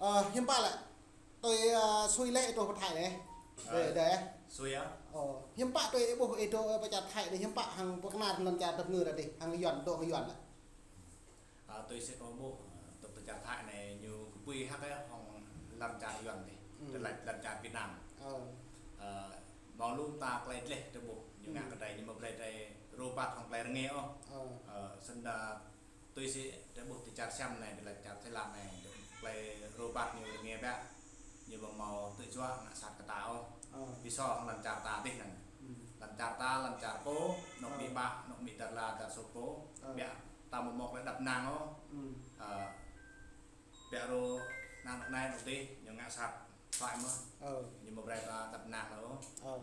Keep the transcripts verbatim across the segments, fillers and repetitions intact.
Ơ, hiư̆m pă lĕ? Tui, ơ, sui lĕ ih truh pơ Thái lĕ. Ơ, dê, dê. Sui ah. Ơ, hiư̆m pă tui ih ƀuh ih dŏ, ơ, pơ čar Thái dê, hiư̆m pă hăng pơkơnar lŏn čar tơpơngư đa dê, hăng Yuan, dŏ hăng Yuan lĕ. Ơ, tui sĭt ƀuh, ơ, dŏ pơ čar Thái anai ñu kơpui hăk ah hăng lŏn čar Yuan dê. Hmm. Tơlơi lŏn čar Việt Nam. Ơ. Ơ, mơ̆ng lu ta tơlơi dleh tơ ƀuh, ñu ngă kơ drơi, ñu mă brơi drơi rơbat hăng tơlơi rơngiă ôh. Ơ. Ơ, sĭt đa tui sĭt tơ ƀuh tơ čar Siam anai, tơlơi čar Thái Lan anai, tơlơi rơbat ñu rơngiă biă. Ñu ƀu hmâo tơjuă ngă sat kơ ta ôh. Ơ. Ƀu sĭt hăng lŏn čar ta dih anŭn. Hmm. Lŏn čar ta, lŏn čar pô, anŏ amĭ ƀă, anŏ amĭ dar la, dar sô pô. Ơ. Biă ta ƀu hmâo tơlơi đăp năng ôh. Hmm. Ơ, biă rô anŭn anai anŭn dih, ñu ngă sat. Phải mơ̆n. Ơ. Ñu mă brơi ta đăp năng ôh. Ơ.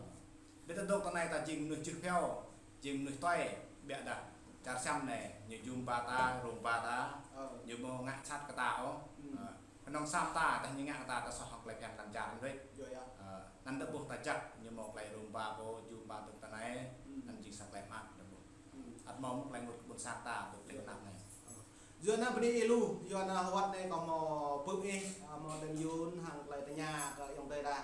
Ƀiă ta dŏ tơ anai ta jing mơnuih čư̆ phiâo, jing mơnuih tui, biă dah. Čar Siam anai, ñu jum ba ta, rôm ba ta, ơ, ñu ƀu ngă sat kơ ta ôh. Hmm. Ơ. Kơnơ̆ng sat ta, dah ñu ngă kơ ta, ta soh hăng tơlơi phiăn lŏn čar anŭn đôč. Yơh, yơh. Ơ. Anŭn ta ƀuh ta jak, ñu hmâo tơlơi rôm ba pô, jum ba dŏ tơ anai, hmm, anŭn jing sa tơlơi mơak ta ƀuh. Hmm. Ăt hmâo mơ̆n tơlơi ngă kơ ƀôn sang ta, dŏ tơlơi, yơh, kơnăp anai. Ơ. Yua anŭn bơni ih lu, yua anŭn hơwăt anai kâo hmâo pơ̆k ih, ơ, hmâo đơ̆ng yun hăng tơlơi tơña kơ ayŏng adơi ta.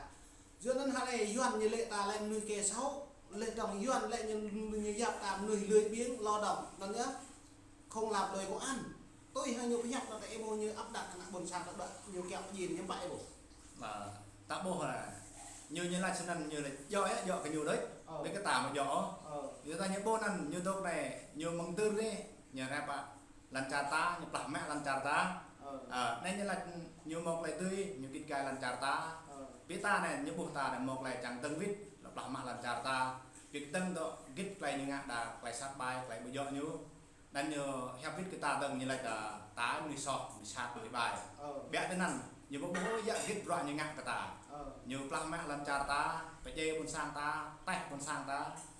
Yua anŭn hơnai Yuan ñu lĕ ta lĕ mơnuih kê sâu, lĕ dŏng Yuan lĕ ñu, ñu yap ta mơnuih lười biếng lao động, anŭn yơh. Không làm đòi công ăn. Tui hăng ñu pơhiăp anŭn ta ih ƀuh ñu áp đặt kơ ană ƀôn sang ta đuaĭ, ñu kiăng pơjing ñu pă ih ƀuh. Mă, ta ƀuh lĕ, ñu, ñu laĭ sơnăn ñu lĕ djơ̆ yơh, djơ̆ kơ ñu đôč. Ơ. Ƀiă kơ ta ƀu djơ̆ ôh. Ơ. Yua ta ñu ƀuh anŭn, ñu dŏ anai, ñu mơ̆ng tơr anai, ñu rep pă lŏn čar ta, ñu plah mă lŏn čar ta. Ơ. Ơ, anai ñu laĭ ñu hmâo tơlơi tui, ñu git gai lŏn čar ta. Ơ. Ƀiă ta anai, ñu ƀuh ta anai hmâo tơlơi čang dơ̆ng wĭt, lŏ plah mă lŏn čar ta. Ƀiă kơ dơ̆ng dŏ git tơlơi ñu ngă đa, tơlơi sat ƀai, tơlơi ƀu djơ̆ ñu. Anŭn ñu hiăp wĭt kơ ta dơ̆ng ñu laĭ ta, ta mơnuih soh, mơnuih sat, mơnuih ƀai. Ơ. Ƀiă tui anŭn, ñu ƀu ƀuh ôh yă git bruă ñu ngă kơ ta. Ơ. Ñu plah mă lŏn čar ta, pơdjai ƀôn sang ta, tĕh ƀôn sang ta,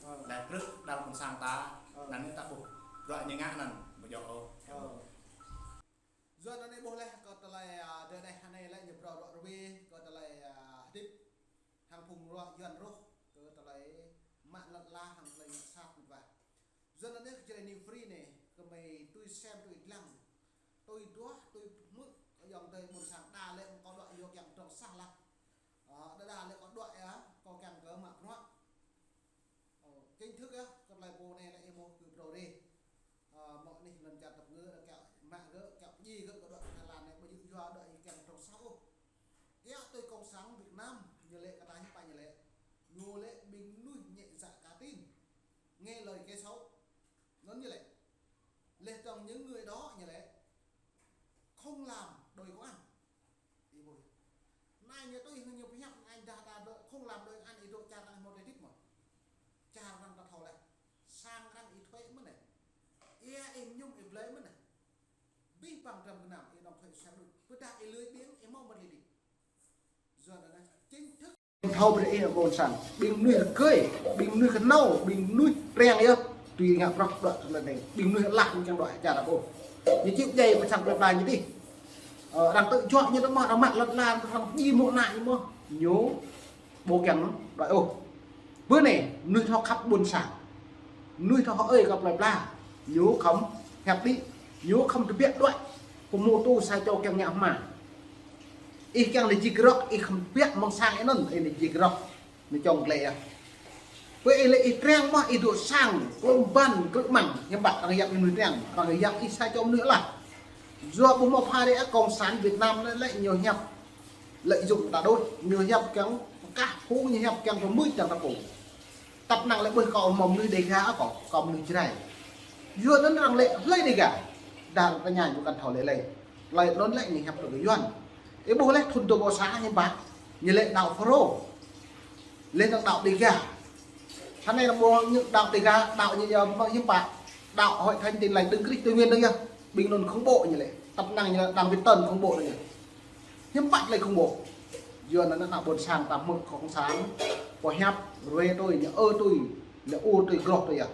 ơ, lĕ krư̆ đăl ƀôn sang ta, ơ, anŭn ñu ta ƀuh bruă ñu ngă anŭn, ƀu djơ̆ ôh. Ơ. Yua anŭn anai ƀuh lĕ kơ tơlơi, ơ, dêh dêh anai lĕ ñu phrâo ruă rơwe kơ tơlơi, ơ, hơdip hăng phung ruă Yuan rŏh kơ tơlơi mă lŏn ala hăng tơlơi ngă sat mơ̆n wa. Yua anŭn anai kơ Jrai New Free anai, gơmơi tui sem tui lăng, tui duah, tui hmư̆, kơ ayŏng adơi ƀôn sang đa lĕ kâo đuaĭ yua kiăng pơdrŏng sah lah. Ơ, đa đa lĕ kâo đuaĭ yơh, kâo kiăng kơ mă bruă. Ơ, chính thức yơh, kơ tơlơi pô anai lĕ ih ƀuh kơ phrâo rê. Ơ, mơ̆ng anih lŏn čar tơpơngư, kiăng mă gơ̆, kiăng pơjing gơ̆ kơ đuaĭ Thái Lan anai, ƀu djơ̆ yua đuaĭ kiăng pơdrŏng sah ôh. Kiăng tui Cộng sản Việt Nam, ñu lĕ kơ ta hiư̆m pă ñu lĕ. Ñu lĕ ƀing mơnuih nhẹ dạ cả tin, nghe lời kẻ xấu. Anŭn ñu lĕ. Lĕ dŏng những người đó ñu lĕ không làm đòi công ăn. Ih ƀuh. Anai ñu tui hăng ñu pơhiăp anai dah ta dŏ không làm đòi công ăn ih dŏ čar arăng hmâo tơlơi hơdip mơ̆n. Čar arăng ta thâo lĕ. Sang arăng ih thuế mơ̆n anai. Ia ih mơñum ih blơi mơ̆n anai. Abih bang trăm gơnam ih đóng thuế sang đôč. Pơdah ih lười biếng ih hmâo mơ̆n tơlơi hơdip. Yua anŭn anai chính thức. Thâo brơi ih ƀôn sang. Ƀing mơnuih rơgơi, ƀing mơnuih kơnâo, ƀing mơnuih reng yơh. Tui ngă bruă đuaĭ tơlơi anai. Ƀing mơnuih alah ñu kiăng đuaĭ čar ôh. Ñu či djai pơ sang plơi pla ñu dih. Ơ, arăng tơjuă ñu tơ mă, arăng mă lŏn ala, arăng pơjing mơ̆ng anai ñu mơ̆n. Ñu ƀu kiăng đuaĭ ôh. Bơ anai, mơnuih thâo khăp ƀôn sang. Mơnuih thâo hơơi kơ plơi pla. Ñu khŏm hiăp đĭ. Ñu khŏm tơbiă đuaĭ. Pơhmutu sa čô kiăng ngă hmua. Ih kiăng lĕ jik rŏk, ih khŏm tơbiă mơ̆ng sang ih anŭn, ih lĕ jik rŏk. Ñu čŏng glĕ yơh. Bơ ih lĕ ih triăng mơ̆n, ih dŏ sang, klôm ban, krư̆ măng, hiư̆m pă arăng yap mơnuih triăng, arăng yap ih sa čô mơnuih alah. Yua ƀu hmâo pha rê, Cộng sản Việt Nam lĕ, lĕ ñu hiăp lợi dụng ta đôč, ñu hiăp kiăng pơkah phung, ñu hiăp kiăng pơmưč ta pô. Tăp năng lĕ ƀuh kâo hmâo mơnuih Đêga kâo, kâo mơnuih Jrai. Yua anŭn arăng lĕ hlơi Đêga. Dah arăng tơña ñu kăn thâo lĕ hlơi. Tơlơi anŭn lĕ ñu hiăp tơlơi Yuan. Ih ƀuh lĕ thŭn dua rơbâo sa hiư̆m pă. Ñu lĕ đảo Faroe. Lĕ dŏng đảo Đêga. Hơnai lĕ ƀuh ñu đảo Đêga, đảo ñu yơh mơ̆ng hiư̆m pă. Đảo Hội Thánh Tin Lành Đấng Christ Tây Nguyên anŭn yơh. Ƀing anŭn khủng bố ñu lĕ. Tăp năng ñu lĕ Đảng Việt Tân khủng bố anŭn yơh. Hiư̆m pă tơlơi khủng bố. Yua anŭn ană ƀôn sang ta hmư̆ Cộng sản, pơhiăp, rue tui, ñu ơ tui, lĕ ur tui groh tui yơh.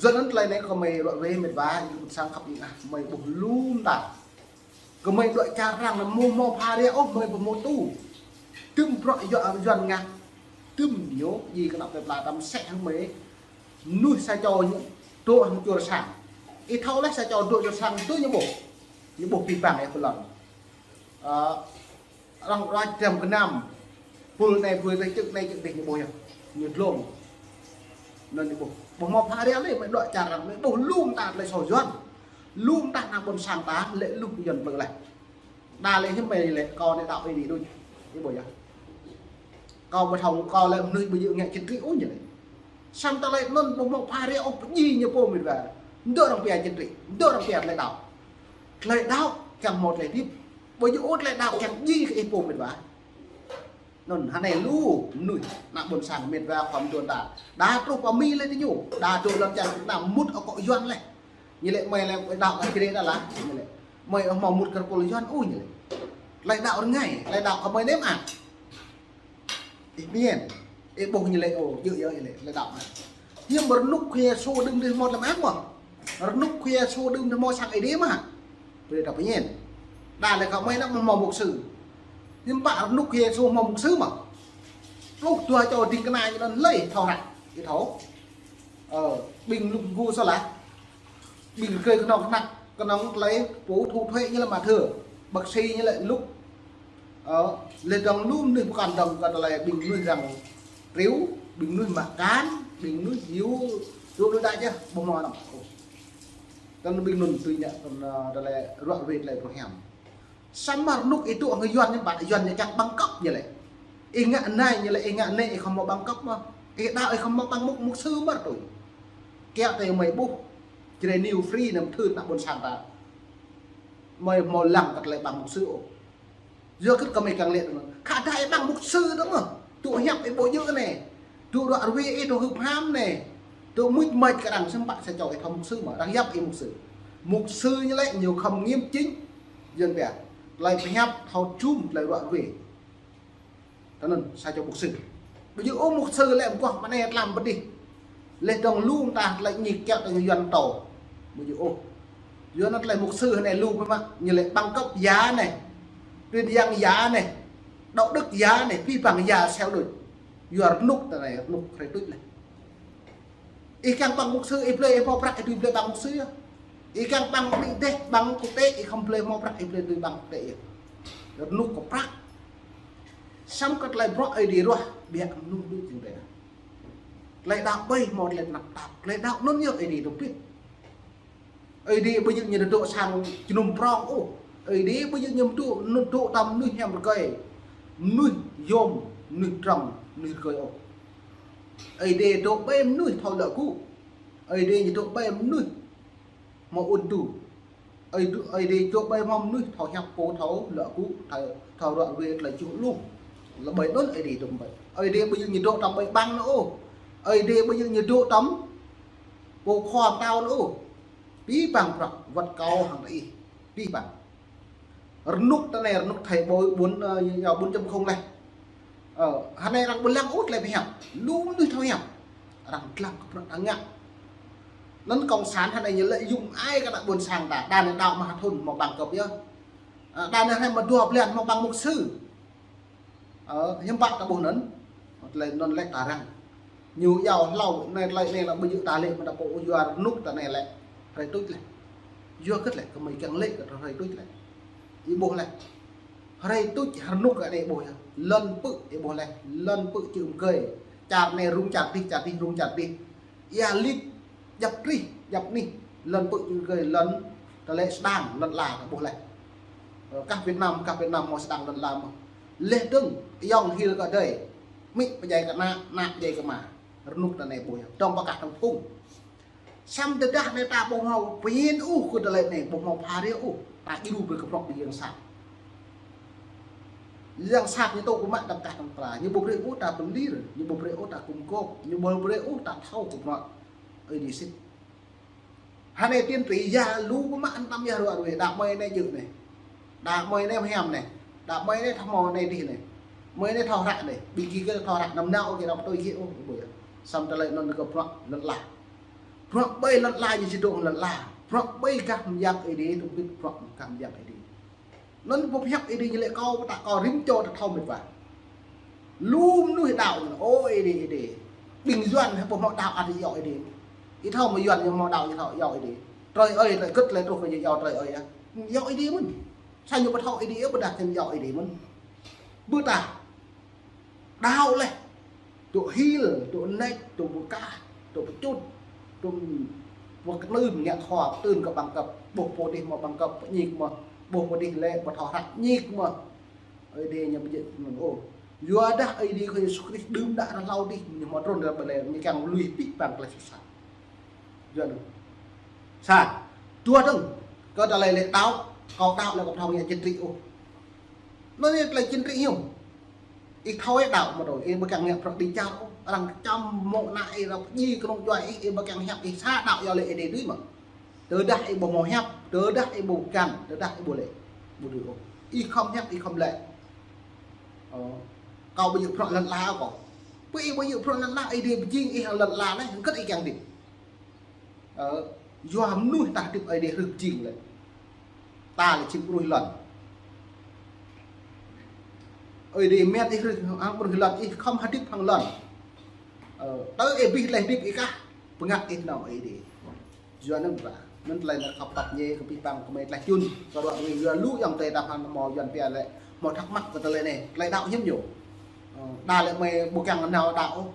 Yua anŭn tơlơi anai kơ gơmơi ruă rue mĕt wa, ƀôn sang khăp ih ah, gơmơi ƀuh lŏm ta. Gơmơi đuaĭ čar arăng anŭn ƀu hmâo pha rê ôh, gơmơi ƀu hmâo tŭ. Tơm bruă yua Yuan ngă. Tơm ñu, ih kơnăp tơpla tăm sĕ hăng gơmơi. Mơnuih sa čô ñu dŏ hăng čuôr sang. Ih thâo lĕ sa čô dŏ čuôr sang tui ñu ƀuh. Ñu ƀuh abih bang yơh pơlŏn. Ơ, arăng ruai trăm gơnam. Phul anai, phul tơi, čư̆ anai, čư̆ adih ñu ƀuh yơh. Ñu dlông. Anŭn ñu ƀuh. Ƀu hmâo pha ria lĕ, mơi đuaĭ čar arăng, mơi ƀuh lŏm ta lĕ sô Yuan. Lŏm ta ană ƀôn sang ta lĕ lŏm Yuan ƀơi lĕ. Đa lĕ hiư̆m mơi lĕ, kâo anai đaŏ Ơi Adai đôč. Ñu ƀuh yơh. Kâo ƀu thâo, kâo lĕ mơnuih ƀu djơ̆ ngă chính trị ôh ñu lĕ. Samơ̆ tơlơi anŭn ƀu hmâo pha ria ôh, pơjing ñu pô mĭt wa. Dŏ arăng pia chính trị, dŏ arăng pia tơlơi đaŏ. Tơlơi đaŏ kiăng hmâo tơlơi hơdip. Ƀu djơ̆ ôh tơlơi đaŏ kiăng pơjing kơ ih pô mĭt wa. Anŭn hơnai lu mơnuih ană ƀôn sang mĭt wa khua mơtuan ta. Đa truh pơ Mi lĕ ti ñu, đa truh lăm čar Việt Nam mŭt akŏ Yuan lĕ. Ñu lĕ mơi lĕ đaŏ kơ Jrai đa lah, ñu lĕ. Mơi hmâo mŭt kơ pôl Yuan ôh ñu lĕ. Tơlơi đaŏ rơngai, tơlơi đaŏ kơ mơi nem ah. Ih pơmĭn, ih ƀuh ñu lĕ, ô, djơ̆ yơh ñu lĕ, lĕ đaŏ mă. Hiư̆m rơnŭk Khua Yêsu đưm đih hmâo tơlơi mơak mơ̆? Rơnŭk Khua Yêsu đưm đih hmâo sang Ơi Adai mơ̆? Brơi ta pơmĭn. Đa lĕ kơ mơi anŭn hmâo mục sư. Hiư̆m pă rơnŭk Khua Yêsu hmâo mục sư mơ̆? Pluh dua čô ding kơna ñu anŭn hlơi thâo ră, ih thâo. Ơ, ƀing lŭk gu sô lah. Ƀing rơgơi kơnơ̆ng kơnăk, kơnơ̆ng tơlơi pô thu thuế ñu lĕ Mathiơ, bác sĩ ñu lĕ Luk. Ơ, lĕ dơ̆ng lu mơnuih pơkŏn dơ̆ng kơ tơlơi ƀing mơnuih răng triu, ƀing mơnuih mă kan, ƀing mơnuih hiu, hiu đôč đač yơh, ƀu hmâo anăm. Tơl ƀing anŭn tui ñă tơl, ơ, tơlơi ruă ruê tơlơi pơhiam. Samơ̆ rơnŭk ih dŏ hăng Yuan ñu ƀă, Yuan ñu kiăng bằng cấp ñu lĕ. Ih ngă anai ñu lĕ, ih ngă anai ih khŏm hmâo bằng cấp mơ̆. Ih đaŏ ih khŏm hmâo bằng mục, mục sư mơ̆ tui. Kiăng tơlơi mơi ƀuh. Jrai New Free năm thư ană ƀôn sang ta. Mơi hmâo lăng kơ tơlơi bằng mục sư ôh. Yua kơ kơ mơi kiăng lĕ tui anŭn. Khă dah ih bằng mục sư dơ̆ng mơ̆. Dŏ hiăp ih ƀu djơ̆ anai. Dŏ ruă ruê ih dŏ hưp ham anai. Dŏ mŭt mơ̆ kơ arăng sơmpă sa čô ih thâo mục sư mơ̆. Arăng yap ih mục sư. Mục sư ñu lĕ ñu khŏm nghiêm chỉnh. Yuan pia. Tơlơi pơhiăp thâo jum tơlơi ruă ruê. Tui anŭn sa čô mục sư. Ƀu djơ̆ ôh mục sư lĕ mơguah mơnai tlam pơdih. Lĕ dơ̆ng lu mơta tơlơi ñik kiăo tơlơi Yuan tô. Ƀu djơ̆ ôh. Yuan anŭn tơlơi mục sư hơnai lu pơmă, ñu lĕ bằng cấp ya anai. Truyền giảng ya anai. Đạo đức ya anai, pih păng ya sel đôč. Yua rơnŭk tơnai, rơnŭk hrơi tuč lĕ. Ih kiăng bằng mục sư, ih blơi ih hmâo prăk, ih tui blơi bằng mục sư yơh. Ih kiăng bằng đi dêh, bằng quốc tế, ih khŏm blơi hmâo prăk, ih blơi tui bằng quốc tế yơh. Rơnŭk kơ prăk. Samơ̆ kơ tơlơi bruă Ơi Adai ruah, biă mơnuih đôč jing dêh. Tơlơi đaŏ ƀơi hmâo tơlơi tơnap tap, tơlơi đaŏ anŭn yơh Ơi Adai dŏ pit. Ơi Adai ƀu djơ̆ ñu dŏ sang jơnum prŏng ôh. Ơi Adai ƀu djơ̆ ñu dŏ, ñu dŏ tơm mơnuih hiam rơgơi. Mơnuih yôm, mơnuih trŏng, mơnuih rơgơi ôh. Ơi Adai dŏ ƀơi mơnuih thâo luă gŭ. Ơi Adai ñu dŏ ƀơi mơnuih hmâo ôn tu. Ơi Adai, Ơi Adai dŏ ƀơi hmâo mơnuih thâo hiăp pô thâo luă gŭ, thâo, thâo ruă ruê tơlơi čuh lu. Lĕ ƀơi anŭn Ơi Adai dŏ ƀơi. Ơi Adai ƀu djơ̆ ñu dŏ tơm ƀơi ƀăng anŭn ôh. Ơi Adai ƀu djơ̆ ñu dŏ tơm pô khua pơtao anŭn ôh. Pih păng prăk wơ̆t kâo hăng ih. Pih păng. Rơnŭk tơnai rơnŭk thai ƀôn, ƀôn, ơ, yua ƀôn chấm không lĕ. Ơ, hơnai arăng ƀu lăng ôh tơlơi pơhiăp. Lu mơnuih thâo hiăp. Arăng lăng kơ prăk arăng ngă. Anŭn cộng sản hơnai ñu lợi dụng ai kơ ană ƀôn sang ta. Đa anai đaŏ mă ha thun hmâo bằng cấp yơh. Ơ, đa anai hơnai mă dua blan hmâo bằng mục sư. Ơ, hiư̆m pă ta ƀuh anŭn. Tơlơi anŭn lĕ ta răng. Ñu iâu hlâo anai tơlơi anai lĕ ƀu djơ̆ ta lĕ mơ̆ ta pô yua rơnŭk tơnai lĕ. Hrơi tuč lĕ. Yua kơ lĕ kơ mơi kiăng lĕ kơ hrơi tuč lĕ. Ih ƀuh lĕ. Hrơi tuč rơnŭk kơ anai ƀuh yơh. Lŏn pư̆ ih ƀuh lĕ. Lŏn pư̆ čư̆ mơgơi. Čar anai rŭng čar adih, čar adih rŭng čar adih. Ia lit, djăp trih, djăp anih, lŏn pư̆ čư̆ mơgơi, lŏn tơlơi sơdang, lŏn ala, ta ƀuh lĕ. Ơ, kah Việt Nam, kah Việt Nam hmâo sơdang lŏn ala mơ̆. Lĕ dơ̆ng, ayŏng hil kơ adơi, amĭ pơdjai kơ ană, ană pơdjai kơ ama, rơnŭk tơnai ƀuh yơh, dŏng pơkah tơ̆ng phung. Samơ̆ tơdah anai ta ƀu hmâo pơmĭn ôh kơ tơlơi anai, ƀu hmâo pha ria ôh, ta djru brơi kơ prŏk ƀing yang sat. Yang sat ñu tŭ kơ mă tơ̆ng kah tơ̆ng tra. Ñu ƀu brơi ôh ta pơlir, ñu ƀu brơi ôh ta kŭm kôk, ñu ƀu brơi ôh ta thâo kơ bruă Ơi Adai sĭt. Hơnai tiên tri ya lu kơ mă anăm yơh ruă ruê, đa mơi anai djơ̆ anai. Đa mơi anai hiam anai. Đa mơi anai thâo hmâo anai adih anai. Mơi anai thâo hră anai. Ƀing gih kơ thâo hră năm nao kơ năm tui gih ôh, ƀu yơh. Samơ̆ tơlơi anŭn kơ bruă lŏn ala. Bruă ƀơi lŏn ala ñu či dŏ lŏn ala. Bruă ƀơi gah mơyang Ơi Adai, tơm pit bruă gah mơyang Ơi Adai. Anŭn pơhiăp Ơi Adai ñu lĕ kâo, pơtă kâo rĭm čô ta thâo mĭt wa. Lu mơnuih đaŏ ñu, ô, Ơi Adai, Ơi Adai. Ƀing Yuan hă ƀu hmâo đaŏ ăt iâu Ơi Adai. Ih thâo mơ̆ Yuan ñu hmâo đaŏ ñu thâo iâu Ơi Adai. Trơi ơi, trơi gĭt lĕ truh kơ ñu iâu trơi ơi yơh. Iâu Ơi Adai mơ̆n. Sa ñu ƀu thâo Ơi Adai, ƀôdah ñu iâu Ơi Adai mơ̆n. Ƀôdah đaŏ laih, dŏ hil, dŏ nač, dŏ pơkah, dŏ pơčŭt, dŏ pơkơnưn ngă khua, pơtưn kơ bằng cấp, ƀuh pô dih mơ̆ bằng cấp, pơñik mơ̆, ƀuh pô dih lĕ ƀu thâo hră ñik mơ̆. Ơi Adai ñu ƀu djơ̆ mơ̆n ôh. Yua dah Ơi Adai Khua Yêsu Krist đưm đă ră hlâo dih, ñu mơ̆ trŭn ră ƀơi lĕ, ñu kiăng lui pih pang tơlơi sat. Yua anŭn. Sa, dua dơ̆ng, kơ tơlơi lĕ đaŏ, kâo đaŏ lĕ kâo ƀu thâo ngă chính trị ôh. Anŭn yơh tơlơi chính trị hiư̆m. Ih thâo ih đaŏ mơ̆ tui, ih ƀu kiăng ngă bruă dêh čar ôh. Arăng čăm mŏ ană ih, arăng pơdjai kơnung djuai ih, ih ƀu kiăng hiăp, ih sa đaŏ yua lĕ Ơi Adai dưi mơ̆. Tơdah ih ƀu hmâo hiăp, tơdah ih ƀu găn, tơdah ih ƀu lĕ, ƀu dưi ôh. Ih khŏm hiăp, ih khŏm lĕ. Ơ, kâo ƀu djơ̆ bruă lŏn ala kâo. Pơ ih ƀu djơ̆ bruă lŏn ala, Ơi Adai pơjing ih lŏn ala anai, hơget ih kiăng hơdip. Ơ, yua mơnuih ta hơdip Ơi Adai hrih pơjing lĕ. Ta lĕ jing mơnuih lŏn. Ơi Adai mơ̆n ih hrih hăng mơnuih lŏn, ih khŏm hơdip hăng lŏn. Ơ, tơl ih abih tơlơi hơdip ih kah, bơngăt ih nao Ơi Adai. Yua anŭn ƀă, anŭn tơlơi anŭn khăp pap ñe kơ pih pang kơ mơi tơlơi čun, kơ ruă ruê yua lu ayŏng adơi ta hmâo Yuan pia lĕ, hmâo thắc mắc kơ tơlơi anai, tơlơi đaŏ hiư̆m ñu. Ơ, đa lĕ mơi ƀu kiăng nao đaŏ ôh.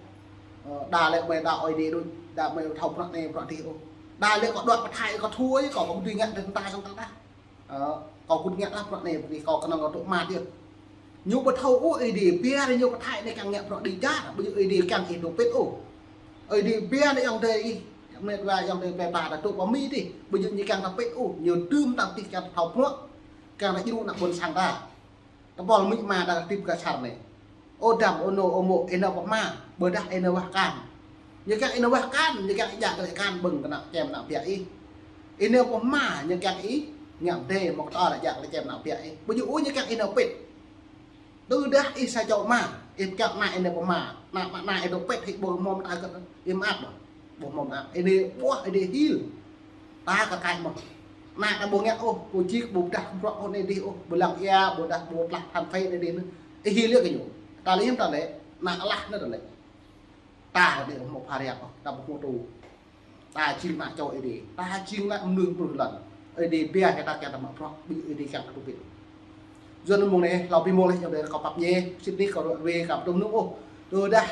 Ơ, đa lĕ mơi đaŏ Ơi Adai đôč, đa mơi thâo bruă anai bruă adih ôh. Đa lĕ kâo đuaĭ pơ Thái kâo thua yơh, kâo ƀu dưi ngă tơlơi ta song ta đa. Ơ, kâo kŭt ngă lah bruă anai, bruă adih kâo kơnơ̆ng kâo tŭ mă yơh. Ñu ƀu thâo ôh Ơi Adai pia ñu pơ Thái anai kiăng ngă bruă dêh čar, ƀu djơ̆ Ơi Adai kiăng ih dŏ pĭt ôh. Ơi Adai pia anai ayŏng adơi ih, mơ̆n wa ayŏng adơi pia ta ta dŏ pơ Mi dih, ƀu djơ̆ ñu kiăng ta pĭt ôh, ñu đưm tăng tih kiăng ta thâo bruă, kiăng ta djru ană ƀôn sang ta. Tơpul amĭ ama ta hơdip kơ čar anai. Ơ dăm, ơ nô, ơ mô, ih nao pơ hma, ƀôdah ih nao wah akan. Ñu kiăng ih nao wah akan, ñu kiăng ih djă tơlơi akan ƀơ̆ng kơ ană čem ană biă ih. Ih nao pơ hma, ñu kiăng ih ngă mơdê mơ̆ kơ tơlơi djă tơlơi čem ană biă ih. Ƀu djơ̆ ôh ñu kiăng ih nao pĭt. Tơdah ih sa čô ama, ih kiăng ană ih nao pơ hma, ană mă ană ih dŏ pĭt hĭ ƀu hmâo mơta kơ ih mơak ƀơ̆ng. Ƀu hmâo mơak. Ih anai ƀuh Ơi Adai hil. Ta kơ kaĭ mơ̆n. Ană ta ƀu ngă ôh, ƀu jik, ƀu pơdah bruă ôh anai dih ôh, ƀu lăng ia, ƀôdah ƀu tlah than phê anai dih anŭn. Ih hil yơh kơ ñu. Ta lĕ hiư̆m ta lĕ, ană alah anŭn ta lĕ. Ta dih hmâo pha riak ôh, ta ƀu hmâo tŭ. Ta jing ană čô Ơi Adai. Ta jing ană mơnuih mơnuih lŏn. Ơi Adai pia kơ ta kiăng ta mă bruă, ƀu djơ̆ Ơi Adai kiăng ta dŏ pĭt. Yua anŭn mơ̆ng anai, hlâo pi mơ̆ng lĕ ayŏng adơi kâo pap ñe, sĭt nik kâo ruă ruê kâo ƀu tŭ mơnŭ ôh. Tơdah